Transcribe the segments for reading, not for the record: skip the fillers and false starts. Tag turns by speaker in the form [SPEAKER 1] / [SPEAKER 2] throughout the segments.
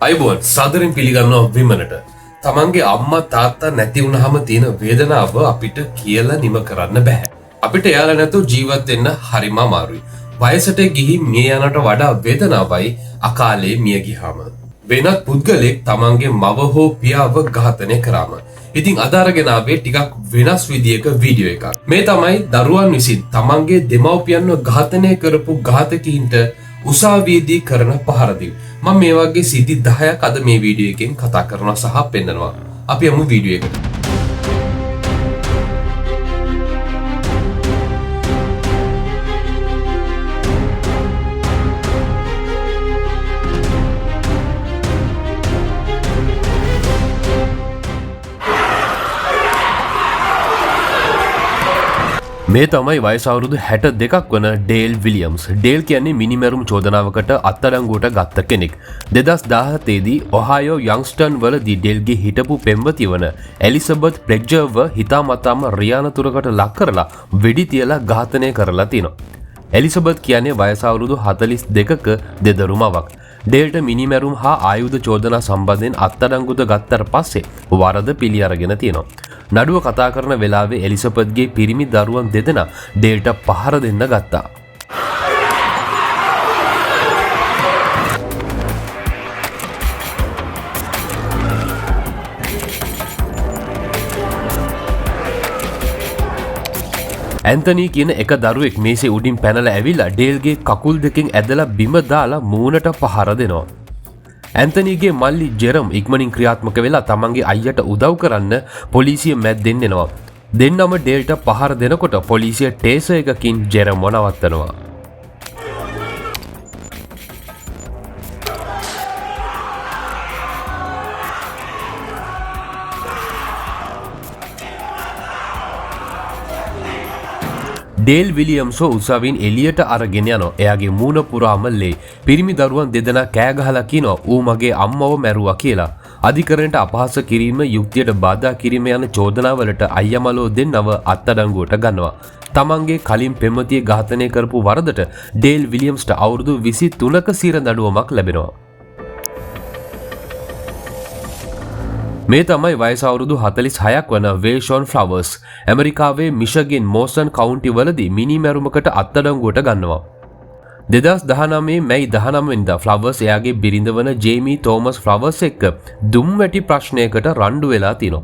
[SPEAKER 1] අයිබෝන් සාදරයෙන් පිළිගන්නවා විමනට. තමන්ගේ අම්මා තාත්තා නැති වුණාම තියෙන වේදනාව අපිට කියලා නිම කරන්න බෑ. අපිට එයාලා නැතුව ජීවත් වෙන්න හරිම අමාරුයි. වයසට ගිහින් මිය යනට වඩා වේදනාවයි අකාලේ මිය ගියාම. වෙනත් පුද්ගලෙක් තමන්ගේ මව හෝ පියාව ඝාතනය කරාම. ඉතින් අද අරගෙන ආවේ ටිකක් වෙනස් විදියක වීඩියෝ එකක්. මේ තමයි දරුවන් විසින් තමන්ගේ දෙමව්පියන්ව ඝාතනය කරපු ඝාතකයින්ට උසාවියේදී කරන පහරදීම්. මම මේ වගේ සිද්ධි 10ක් අද මේ වීඩියෝ එකෙන් කතා කරනවා සහ පෙන්නනවා. අපි යමු වීඩියෝ එකට. මේ තමයි වයස අවුරුදු 62ක් වන ඩේල් විලියම්ස්. ඩේල් කියන්නේ මිනිමැරුම් චෝදනාවකට අත්අඩංගුවට ගත්ත කෙනෙක්. 2017 දී ඔහායෝ යංස්ටන් වලදී ඩේල්ගේ හිටපු පෙම්වතිය වන එලිසබෙත් ප්ලෙජ්ජර්ව හිතාමතාම රියානතුරකට ලක් කරලා වෙඩි තියලා ඝාතනය කරලා තිනවා. එලිසබෙත් කියන්නේ වයස අවුරුදු 42ක දෙදරු මවක්. ඩේල්ට මිනිමැරුම් හා ආයුධ චෝදනා සම්බන්ධයෙන් අත්අඩංගුවට ගත්තට පස්සේ වරද පිළි අරගෙන තියෙනවා. නඩුව කතා කරන වෙලාවේ එලිසබෙත්ගේ පිරිමි දරුවන් දෙදෙනා ඩේල්ට පහර දෙන්න ගත්තා. ඇන්තනී කියන එක දරුවෙක් මේසේ උඩින් පැනලා ඇවිල්ලා ඩේල්ගේ කකුල් දෙකෙන් ඇදලා බිම දාලා මූණට පහර දෙනවා. ඇන්තනීගේ මල්ලි ජෙරම් ඉක්මනින් ක්‍රියාත්මක වෙලා තමන්ගේ අයියට උදව් කරන්න පොලිසිය මැද්දෙන් එනවා. දෙන්නම ඩේල්ට පහර දෙනකොට පොලිසිය ටේසර් එකකින් ජෙරම්ව නවත්තනවා. ඩේල් විලියම්ස්ව උසාවියෙන් එළියට අරගෙන යනවා. එයාගේ මූණ පුරාම ලේ. පිරිමි දරුවන් දෙදෙනා කෑ ගහලා කියනවා ඌ මගේ අම්මව මැරුවා කියලා. අධිකරණයට අපහාස කිරීම, යුක්තියට බාධා කිරීම යන චෝදනාවලට අයියා මලෝ දෙන්නව අත්අඩංගුවට ගන්නවා. තමන්ගේ කලින් පෙම්වතිය ඝාතනය කරපු වරදට ඩේල් විලියම්ස්ට අවුරුදු 23ක සිර දඬුවමක් ලැබෙනවා. මේ තමයි වයස අවුරුදු 46ක් වන වේෂොන් ෆ්ලවර්ස්. ඇමරිකාවේ මිෂිගන් මෝසන් කවුන්ටි වලදී මිනි මැරුමකට අත්අඩංගුවට ගන්නවා. 2019 මැයි 19 වෙනිදා ෆ්ලවර්ස් එයාගේ බිරිඳ වන ජේමී තෝමස් ෆ්ලවර්ස් එක්ක දුම්වැටි ප්‍රශ්නයකට රණ්ඩු වෙලා තිනවා.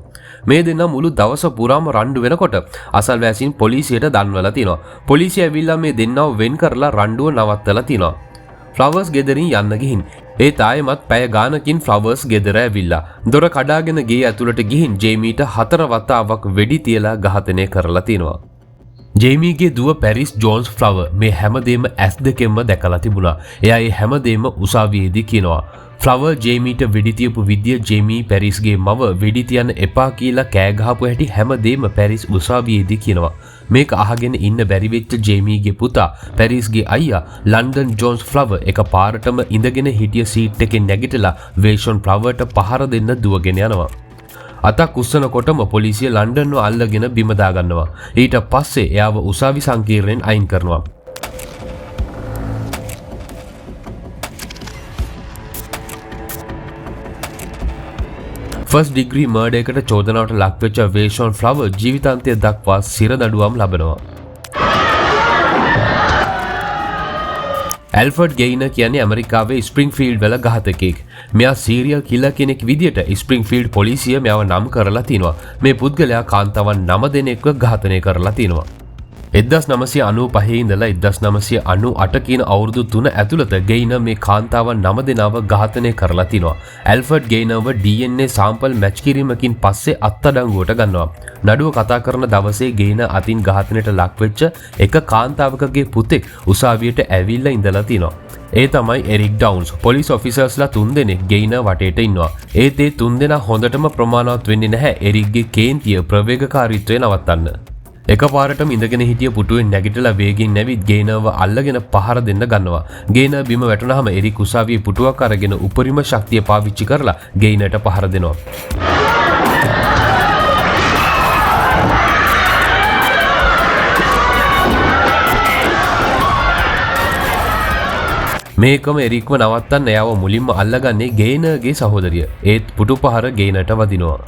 [SPEAKER 1] මේ දෙන්නා මුළු දවස පුරාම රණ්ඩු වෙනකොට අසල්වැසින් පොලිසියට දන්වලා තිනවා. පොලිසිය ඇවිල්ලා මේ දෙන්නව වෙන් කරලා රණ්ඩුව නවත්තලා තිනවා. ෆ්ලවර්ස් ගෙදරින් යන්න ගිහින් ඒත් ආයෙමත් පැය ගානකින් ෆ්ලවර්ස් ගෙදර ඇවිල්ලා දොර කඩාගෙන ගේ ඇතුළට ගිහින් ජේමීට 4 වතාවක් වෙඩි තියලා ඝාතනය කරලා තිනවා. ජේමීගේ දුව පැරිස් ජෝන්ස් ෆ්ලවර් මේ හැමදේම ඇස් දෙකෙන්ම දැකලා තිබුණා. එයා ඒ හැමදේම උසාවියේදී කියනවා. ෆ්ලවර් ජේමීට වෙඩි තියපු විදිය, ජේමී පැරිස්ගේ මව වෙඩි තියන්න එපා කියලා කෑ ගහපු හැටි හැමදේම පැරිස් උසාවියේදී කියනවා. මේක අහගෙන ඉන්න බැරි වෙච්ච ජේමීගේ පුතා පැරිස්ගේ අයියා ලන්ඩන් ජෝන්ස් ෆ්ලවර් එක පාරටම ඉඳගෙන හිටිය සීට් එකෙන් නැගිටලා වේෂොන් ෆ්ලවර්ට පහර දෙන්න දුවගෙන යනවා. අතක් උස්සනකොටම පොලිසිය ලන්ඩන්ව අල්ලගෙන බිම දාගන්නවා. ඊට පස්සේ එයාව උසාවි සංකීර්ණයෙන් අයින් කරනවා. ෆස්ට් ඩිග්‍රී මර්ඩර් එකට චෝදනාවට ලක්වෙච්ච වේෂොන් ෆ්ලවර් ජීවිතාන්තය දක්වා සිර දඬුවම් ලබනවා. ඇල්ෆර්ඩ් ගෙයිනර් කියන්නේ ඇමරිකාවේ ස්ප්‍රින්ග්ෆීල්ඩ් වල ඝාතකයෙක්. මෙයා සීරියල් කිලර් කෙනෙක් විදියට ස්ප්‍රින්ග්ෆීල්ඩ් පොලිසිය මෙයාව නම් කරලා තිනවා. මේ පුද්ගලයා කාන්තාවන් 9 දෙනෙක්ව ඝාතනය කරලා තිනවා. 1995 ඉඳලා 1998 කියන අවුරුදු 3 ඇතුළත ගෙයිනර් මේ කාන්තාවන් 9 දෙනාව ඝාතනය කරලා තිනවා. ඇල්ෆර්ඩ් ගෙයිනර්ව DNA sample match කිරීමකින් පස්සේ අත්අඩංගුවට ගන්නවා. නඩුව කතා කරන දවසේ ගෙයිනර් අතින් ඝාතනයට ලක්වෙච්ච එක කාන්තාවකගේ පුතෙක් උසාවියට ඇවිල්ලා ඉඳලා තිනවා. ඒ තමයි එරික් ඩවුන්ස්. පොලිස් ඔෆිසර්ස්ලා 3 දෙනෙක් ගෙයිනර් වටේට ඉන්නවා. ඒත් ඒ 3 දෙනා හොඳටම ප්‍රමාණවත් වෙන්නේ නැහැ එරික්ගේ කේන්තිය ප්‍රවේගකාරීත්වය නවත්තන්න. එකපාරටම ඉඳගෙන හිටිය පුටුවෙන් නැගිටලා වේගෙන් නැවිත් ගේනර්ව අල්ලගෙන පහර දෙන්න ගන්නවා. ගේනර් බිම වැටුනහම එරික් උසාවියේ පුටුවක් අරගෙන උපරිම ශක්තිය පාවිච්චි කරලා ගේනර්ට පහර දෙනවා. මේකම එරික්ව නවත්තන්න එයාව මුලින්ම අල්ලගන්නේ ගේනර්ගේ සහෝදරිය. ඒත් පුටු පහර ගේනර්ට වදිනවා.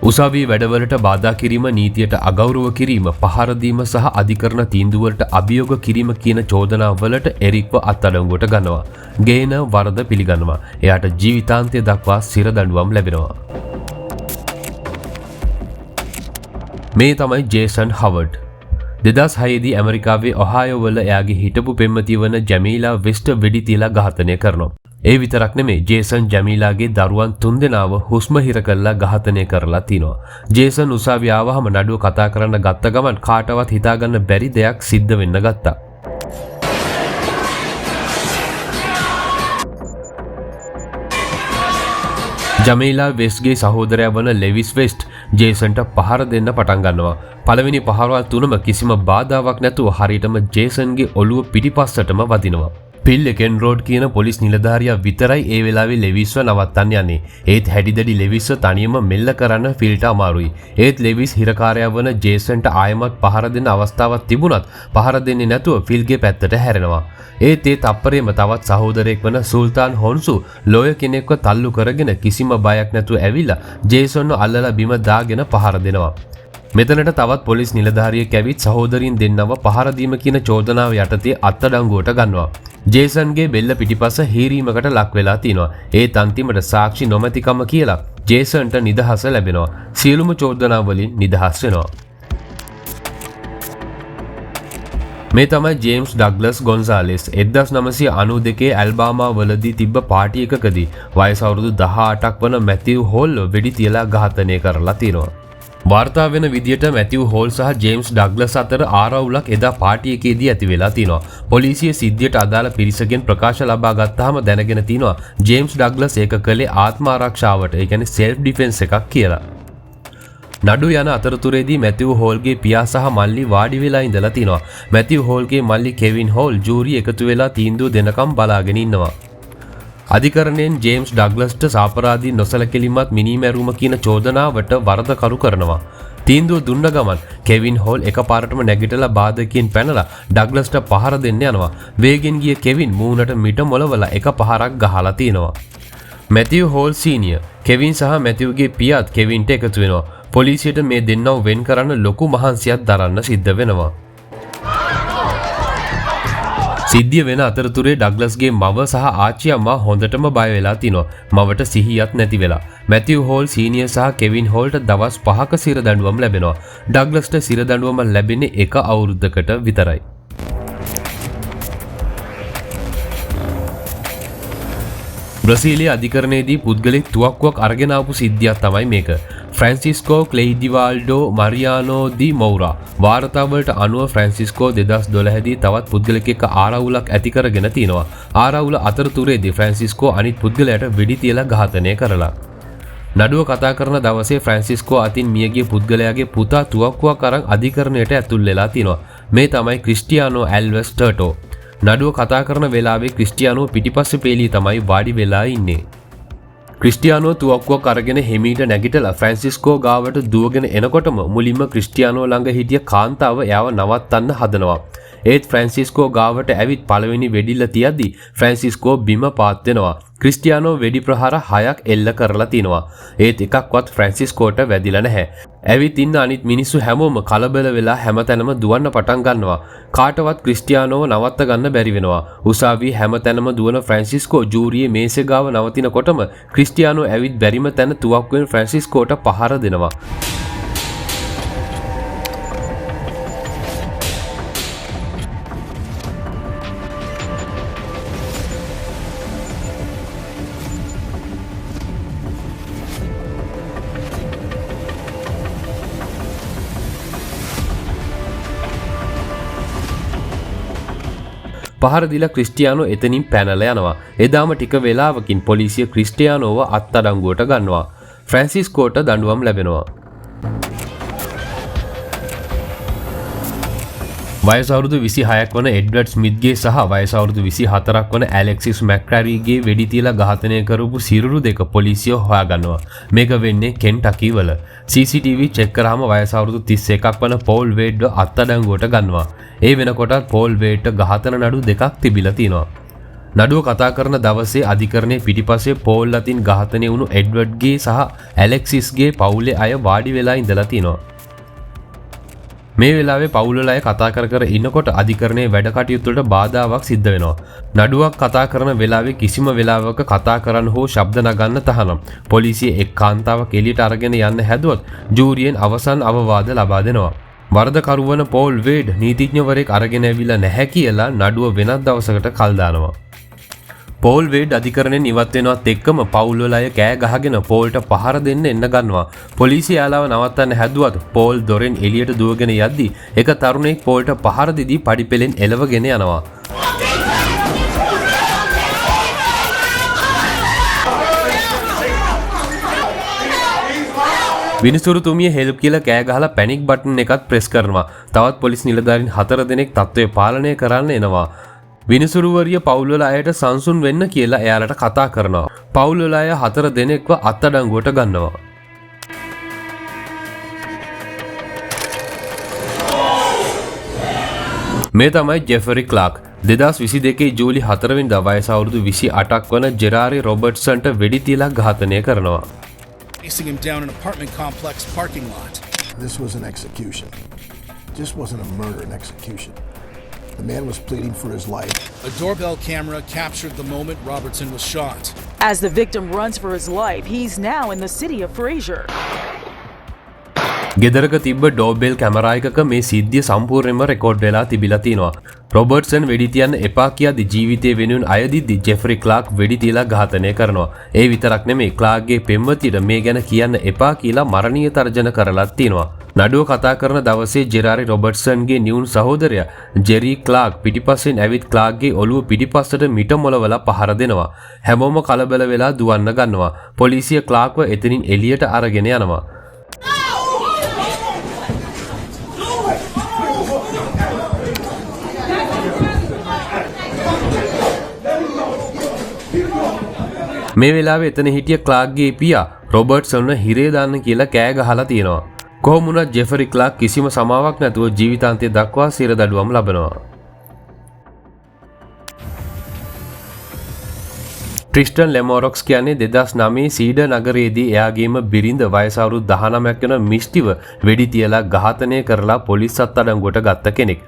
[SPEAKER 1] උසාවි වැඩවලට බාධා කිරීම, නීතියට අගෞරව කිරීම, පහර දීම සහ අධිකරණ තීන්දුවලට අභියෝග කිරීම කියන චෝදනාවලට එරික්ව අත්අඩංගුවට ගන්නවා. ගේනර් වරද පිළිගන්නවා. එයාට ජීවිතාන්තය දක්වා සිර දඬුවම් ලැබෙනවා. මේ තමයි ජේසන් හවර්ඩ්. 2006දී ඇමරිකාවේ ඔහායෝ වල එයාගේ හිටපු පෙම්වතිය වන ජැමීලා වෙස්ට් වෙඩි තියලා ඝාතනය කරනවා. ඒ විතරක් නෙමෙයි, ජේසන් ජැමීලාගේ දරුවන් තුන්දෙනාව හුස්ම හිර කරලා ඝාතනය කරලා තිනවා. ජේසන් උසාවිය ආවහම නඩුව කතා කරන්න ගත්ත ගමන් කාටවත් හිතාගන්න බැරි දෙයක් සිද්ධ වෙන්න ගත්තා. ජමීලා වෙස්ට්ගේ සහෝදරයා වන ලෙවිස් වෙස්ට් ජේසන්ට පහර දෙන්න පටන් ගන්නවා. පළවෙනි පහරවල් තුනම කිසිම බාධාවක් නැතුව හරියටම ජේසන්ගේ ඔළුව පිටිපස්සටම වදිනවා. ෆිල් එකෙන්රෝඩ් කියන පොලිස් නිලධාරියා විතරයි ඒ වෙලාවේ ලෙවිස්ව නවත්තන්න යන්නේ. ඒත් හැඩිදැඩි ලෙවිස්ව තනියම මෙල්ල කරන්න ෆිල්ට අමාරුයි. ඒත් ලෙවිස් හිරකාරයා වන ජේසන්ට ආයෙමත් පහර දෙන්න අවස්ථාවක් තිබුණත් පහර දෙන්නේ නැතුව ෆිල්ගේ පැත්තට හැරෙනවා. ඒත් ඒ තප්පරේම තවත් සහෝදරයෙක් වන සුල්තාන් හොන්සු ලෝයර් කෙනෙක්ව තල්ලු කරගෙන කිසිම බයක් නැතුව ඇවිල්ලා ජේසන්ව අල්ලලා බිම දාගෙන පහර දෙනවා. මෙතනට තවත් පොලිස් නිලධාරියෙක් ඇවිත් සහෝදරීන් දෙන්නව පහර දීම කියන චෝදනාව යටතේ අත්අඩංගුවට ගන්නවා. ජේසන්ගේ බෙල්ල පිටිපස්ස හීරීමකට ලක් වෙලා තිනවා. ඒත් අන්තිමට සාක්ෂි නොමැතිකම කියලා ජේසන්ට නිදහස ලැබෙනවා. සියලුම චෝදනා වලින් නිදහස් වෙනවා. මේ තමයි ජේම්ස් ඩග්ලස් ගොන්සාලෙස්. 1992 ඇල්බාමා වලදී තිබ්බ පාටි එකකදී වයස අවුරුදු 18ක් වන මැතිව් හෝල් වෙඩි තියලා ඝාතනය කරලා තිනවා. වාර්තා වෙන විදියට මැතිව් හෝල් සහ ජේම්ස් ඩග්ලස් අතර ආරවුලක් එදා පාටි එකේදී ඇති වෙලා තිනවා. පොලිසිය සිද්ධියට අදාළ පිරිසගෙන් ප්‍රකාශ ලබා ගත්තාම දැනගෙන තිනවා ජේම්ස් ඩග්ලස් ඒක කළේ ආත්ම ආරක්ෂාවට, ඒ කියන්නේ සෙල්ෆ් ඩිෆෙන්ස් එකක් කියලා. නඩු යන අතරතුරේදී මැතිව් හෝල්ගේ පියා සහ මල්ලි වාඩි වෙලා ඉඳලා තිනවා. මැතිව් හෝල්ගේ මල්ලි කෙවින් හෝල් ජූරි එකතු වෙලා තීන්දුව දෙනකම් බලාගෙන ඉන්නවා. අධිකරණයෙන් ජේම්ස් ඩග්ලස්ට සාපරාධී නොසලකිලිමත් මිනීමැරුම කියන චෝදනාවට වරදකරු කරනවා. තීන්දුව දුන්න ගමන් කෙවින් හෝල් එකපාරටම නැගිටලා බාධකයෙන් පැනලා ඩග්ලස්ට පහර දෙන්න යනවා. වේගෙන් ගිය කෙවින් මූණට මිට මොලවලා එක පහරක් ගහලා තිනවා. මැතිව් හෝල් සීනියර් කෙවින් සහ මැතිව්ගේ පියාත් කෙවින්ට එකතු වෙනවා. පොලිසියට මේ දෙන්නව වෙන් කරන්න ලොකු මහන්සියක් දරන්න සිද්ධ වෙනවා. සිද්ධිය වෙන අතරතුරේ ඩග්ලස්ගේ මව සහ ආච්චි අම්මා හොඳටම බය වෙලා තිනවා. මවට සිහියත් නැති වෙලා. මැතිව් හෝල් සීනියර් සහ කෙවින් හෝල්ට දවස් 5ක සිර දඬුවම් ලැබෙනවා. ඩග්ලස්ට සිර දඬුවම ලැබෙන්නේ එක අවුරුද්දකට විතරයි. බ්‍රසීලයේ අධිකරණයේදී පුද්ගලෙක් තුවක්කුවක් අරගෙන ආපු සිද්ධියක් තමයි මේක. ෆ්‍රැන්සිස්කෝ ක්ලෙයිඩිවාල්ඩෝ මරියානෝ දි මೌರಾ වාර්තාවලට අනුව ෆ්‍රැන්සිස්කෝ 2012 දී තවත් පුද්ගලෙක් එක්ක ආරවුලක් ඇති කරගෙන තිනවා. ආරවුල අතරතුරේදී ෆ්‍රැන්සිස්කෝ අනිත් පුද්ගලයාට වෙඩි තියලා ඝාතනය කරලා. නඩුව කතා කරන දවසේ ෆ්‍රැන්සිස්කෝ අතින් මියගිය පුද්ගලයාගේ පුතා තුවක්කුවක් අරන් අධිකරණයට ඇතුල් වෙලා තිනවා. මේ තමයි ක්‍රිස්ටියානෝ ඇල්වස් ටර්ටෝ. නඩුව කතා කරන වෙලාවේ ක්‍රිස්ටියානෝ පිටිපස්සේ පේලිය තමයි වාඩි වෙලා ඉන්නේ. ක්‍රිස්ටියානෝ තුවක්කුවක් අරගෙන හිමීට නැගිටලා ෆ්‍රැන්සිස්කෝ ගාවට දුවගෙන එනකොටම මුලින්ම ක්‍රිස්ටියානෝ ළඟ හිටිය කාන්තාව එයාව නවත්තන්න හදනවා. ඒත් ෆ්‍රැන්සිස්කෝ ගාවට ඇවිත් පළවෙනි වෙඩිල්ල තියද්දි ෆ්‍රැන්සිස්කෝ බිම පාත් වෙනවා. ක්‍රිස්ටියානෝ වෙඩි ප්‍රහාර 6ක් එල්ල කරලා තිනවා. ඒත් එකක්වත් ෆ්‍රැන්සිස්කෝට වැදිලා නැහැ. ඇවිත් ඉන්න අනිත් මිනිස්සු හැමෝම කලබල වෙලා හැමතැනම දුවන්න පටන් ගන්නවා. කාටවත් ක්‍රිස්ටියානෝව නවත්ත ගන්න බැරි වෙනවා. උසාවියේ හැමතැනම දුවන ෆ්‍රැන්සිස්කෝ ජූරියේ මේසෙ ගාව නවතිනකොටම ක්‍රිස්ටියානෝ ඇවිත් බැරිම තැන තුවක්කුවෙන් ෆ්‍රැන්සිස්කෝට පහර දෙනවා. පහර දීලා ක්‍රිස්ටියානෝ එතනින් පැනලා යනවා. එදාම ටික වෙලාවකින් පොලිසිය ක්‍රිස්ටියානෝව අත්අඩංගුවට ගන්නවා. ෆ්‍රැන්සිස්කෝට දඬුවම් ලැබෙනවා. වයස අවුරුදු 26ක් වන එඩ්වඩ් ස්මිත්ගේ සහ වයස අවුරුදු 24ක් වන ඇලෙක්සිස් මැක්‍රැරිගේ වෙඩි තියලා ඝාතනය කරපු සිරුරු දෙක පොලිසිය හොයාගන්නවා. මේක වෙන්නේ කෙන්ටකි වල. CCTV check කරාම වයස අවුරුදු 31ක් වන පෝල් වේඩ්ව අත්අඩංගුවට ගන්නවා. ඒ වෙනකොටත් පෝල් වේඩ්ට ඝාතන නඩු දෙකක් තිබිලා තියෙනවා. නඩුව කතා කරන දවසේ අධිකරණයේ පිටිපස්සේ පෝල් අතින් ඝාතනය වුණු එඩ්වඩ්ගේ සහ ඇලෙක්සිස්ගේ පවුලේ අය වාඩි වෙලා ඉඳලා තිනවා. මේ වෙලාවේ පවුල් වල අය කතා කර කර ඉන්නකොට අධිකරණයේ වැඩ කටයුතු වලට බාධාවක් සිද්ධ වෙනවා. නඩුවක් කතා කරන වෙලාවේ කිසිම වෙලාවක කතා කරන්න හෝ ශබ්ද නගන්න තහනම්. පොලිසිය එක් කාන්තාවක් එළියට අරගෙන යන්න හැදුවොත් ජූරියෙන් අවසන් අවවාද ලබා දෙනවා. වරදකරු වන පෝල් වේඩ් නීතිඥවරයෙක් අරගෙන ඇවිල්ලා නැහැ කියලා නඩුව වෙනත් දවසකට කල් දානවා. පෝල් වේඩ් අධිකරණයෙන් ඉවත් වෙනවත් එක්කම පවුල් වල අය කෑ ගහගෙන පෝල්ට පහර දෙන්න එන්න ගන්නවා. පොලිසිය එයාලව නවත්තන්න හැදුවත් පෝල් දොරෙන් එළියට දුවගෙන යද්දි එක තරුණයෙක් පෝල්ට පහර දෙදී පඩිපෙලෙන් එලවගෙන යනවා. විනිසුරුතුමිය හෙල්ප් කියලා කෑ ගහලා පැනික් බටන් එකත් ප්‍රෙස් කරනවා. තවත් පොලිස් නිලධාරීන් 4 දෙනෙක් තත්ත්වය පාලනය කරන්න එනවා. විනිසුරුවරිය පවුල්වල අයට සංසුන් වෙන්න කියලා එයාලට කතා කරනවා. පවුල්වල අය 4 දෙනෙක්ව අත්අඩංගුවට ගන්නවා. මේ තමයි ජෙෆරි ක්ලාක්. 2022 ජූලි 4 වෙනිදා වයස අවුරුදු 28ක් වන ජෙරාරි රොබර්ට්සන්ට වෙඩි තියලා ඝාතනය කරනවා.
[SPEAKER 2] Chasing him down an apartment complex parking lot.
[SPEAKER 3] This was an execution. Just wasn't a murder, an execution. The man was pleading for his life.
[SPEAKER 2] A doorbell camera captured the moment Robertson was shot.
[SPEAKER 4] As the victim runs for his life, he's now in the city of Fraser.
[SPEAKER 1] ගෙදරක තිබ්බ ඩෝබෙල් camera එකක මේ සිද්ධිය සම්පූර්ණයෙන්ම record වෙලා තිබිලා තිනවා. රොබර්ට්සන් වෙඩි තියන්න එපා කියද්දි ජීවිතය වෙනුවෙන් අයදිද්දි ජෙෆරි ක්ලාක් වෙඩි තියලා ඝාතනය කරනවා. ඒ විතරක් නෙමෙයි, ක්ලාක්ගේ පෙම්වතියට මේ ගැන කියන්න එපා කියලා මරණීය තර්ජන කරලත් තිනවා. නඩුව කතා කරන දවසේ ජෙරාරි රොබර්ට්සන්ගේ නිවුන් සහෝදරයා ජෙරි ක්ලාක් පිටිපස්සෙන් ඇවිත් ක්ලාක්ගේ ඔළුව පිටිපස්සට මිට මොලවලා පහර දෙනවා. හැමෝම කලබල වෙලා දුවන්න ගන්නවා. පොලිසිය ක්ලාක්ව එතනින් එළියට අරගෙන යනවා. මේ වෙලාවේ එතන හිටිය ක්ලාක්ගේ පියා රොබර්ට්සන්ව හිරේ දාන්න කියලා කෑ ගහලා තියෙනවා. කොහොම වුණත් ජෙෆරි ක්ලාක් කිසිම සමාවක් නැතුව ජීවිතාන්තය දක්වා සිර දඩුවම් ලබනවා. ට්‍රිස්ටන් ලෙමෝරොක්ස් කියන්නේ 2009 සීඩර් නගරයේදී එයාගේම බිරිඳ වයස අවුරුදු 19ක් වෙන මිස්ටිව වෙඩි තියලා ඝාතනය කරලා පොලිස් අත්අඩංගුවට ගත්ත කෙනෙක්.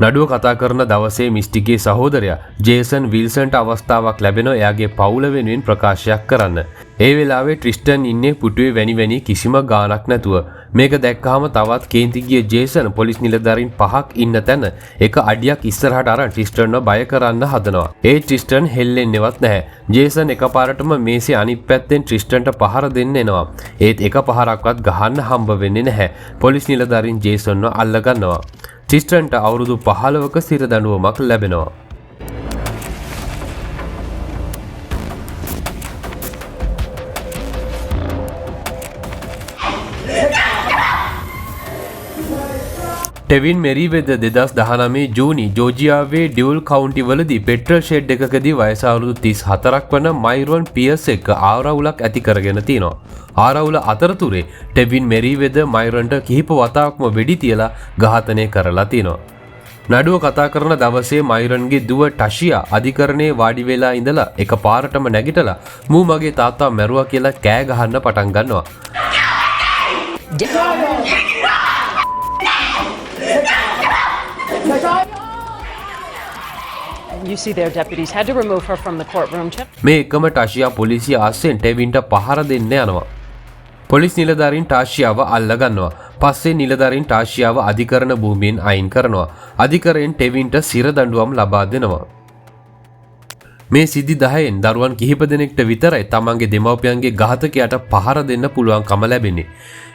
[SPEAKER 1] නඩුව කතා කරන දවසේ මිස්ටිගේ සහෝදරයා ජේසන් විල්සන්ට අවස්ථාවක් ලැබෙනවා එයාගේ පවුල වෙනුවෙන් ප්‍රකාශයක් කරන්න. ඒ වෙලාවේ ට්‍රිස්ටන් ඉන්නේ පුටුවේ වැනි වැනි කිසිම ගාණක් නැතුව. මේක දැක්කහම තවත් කේන්ති ගිය ජේසන් පොලිස් නිලධාරීන් 5ක් ඉන්න තැන එක අඩියක් ඉස්සරහට අරන් ට්‍රිස්ටන්ව බය කරන්න හදනවා. ඒ ට්‍රිස්ටන් හෙල්ලෙන්නේවත් නැහැ. ජේසන් එකපාරටම මේසේ අනිත් පැත්තෙන් ට්‍රිස්ටන්ට පහර දෙන්න එනවා. ඒත් එක පහරක්වත් ගහන්න හම්බ වෙන්නේ නැහැ. පොලිස් නිලධාරීන් ජේසන්ව අල්ලගන්නවා. ට්‍රිස්ටන්ට අවුරුදු 15ක සිර දඬුවමක් ලැබෙනවා. ටෙවින් මෙරිවෙද 2019 ජූනි ජෝර්ජියාවේ ඩියුල් කවුන්ටි වලදී පෙට්‍රල් ෂෙඩ් එකකදී වයස අවුරුදු 34ක් වන මයිරොන් පියර්ස් එක්ක ආරවුලක් ඇති කරගෙන තිනවා. ආරවුල අතරතුරේ ටෙවින් මෙරිවෙද මයිරන්ට කිහිප වතාවක්ම වෙඩි තියලා ඝාතනය කරලා තිනවා. නඩුව කතා කරන දවසේ මයිරන්ගේ දුව ටෂියා අධිකරණයේ වාඩි වෙලා ඉඳලා එක පාරටම නැගිටලා මූ මගේ තාත්තා මැරුවා කියලා කෑ ගහන්න පටන් ගන්නවා.
[SPEAKER 5] You see their deputies had to remove her from the courtroom.
[SPEAKER 1] මේ එකම ටෂියා පොලිසිය අස්සෙන් ටෙවින්ට පහර දෙන්න යනවා. පොලිස් නිලධාරීන් ටාෂියාව අල්ලගන්නවා. පස්සේ නිලධාරීන් ටාෂියාව අධිකරණ භූමියෙන් අයින් කරනවා. අධිකරණයෙන් ටෙවින්ට සිර දඬුවම් ලබා දෙනවා. මේ සිද්ධි 10න් දරුවන් කිහිප දෙනෙක්ට විතරයි තමන්ගේ දෙමව්පියන්ගේ ඝාතකයාට පහර දෙන්න පුළුවන්කම ලැබෙන්නේ.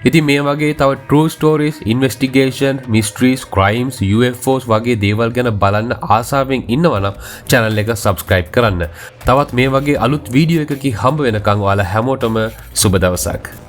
[SPEAKER 1] ඉතින් මේ වගේ තව true stories, investigation, mysteries, crimes, UFOs වගේ දේවල් ගැන බලන්න ආසාවෙන් ඉන්නවා නම් channel එක subscribe කරන්න. තවත් මේ වගේ අලුත් වීඩියෝ එකකින් හම්බ වෙනකන් ඔයාලා හැමෝටම සුබ දවසක්.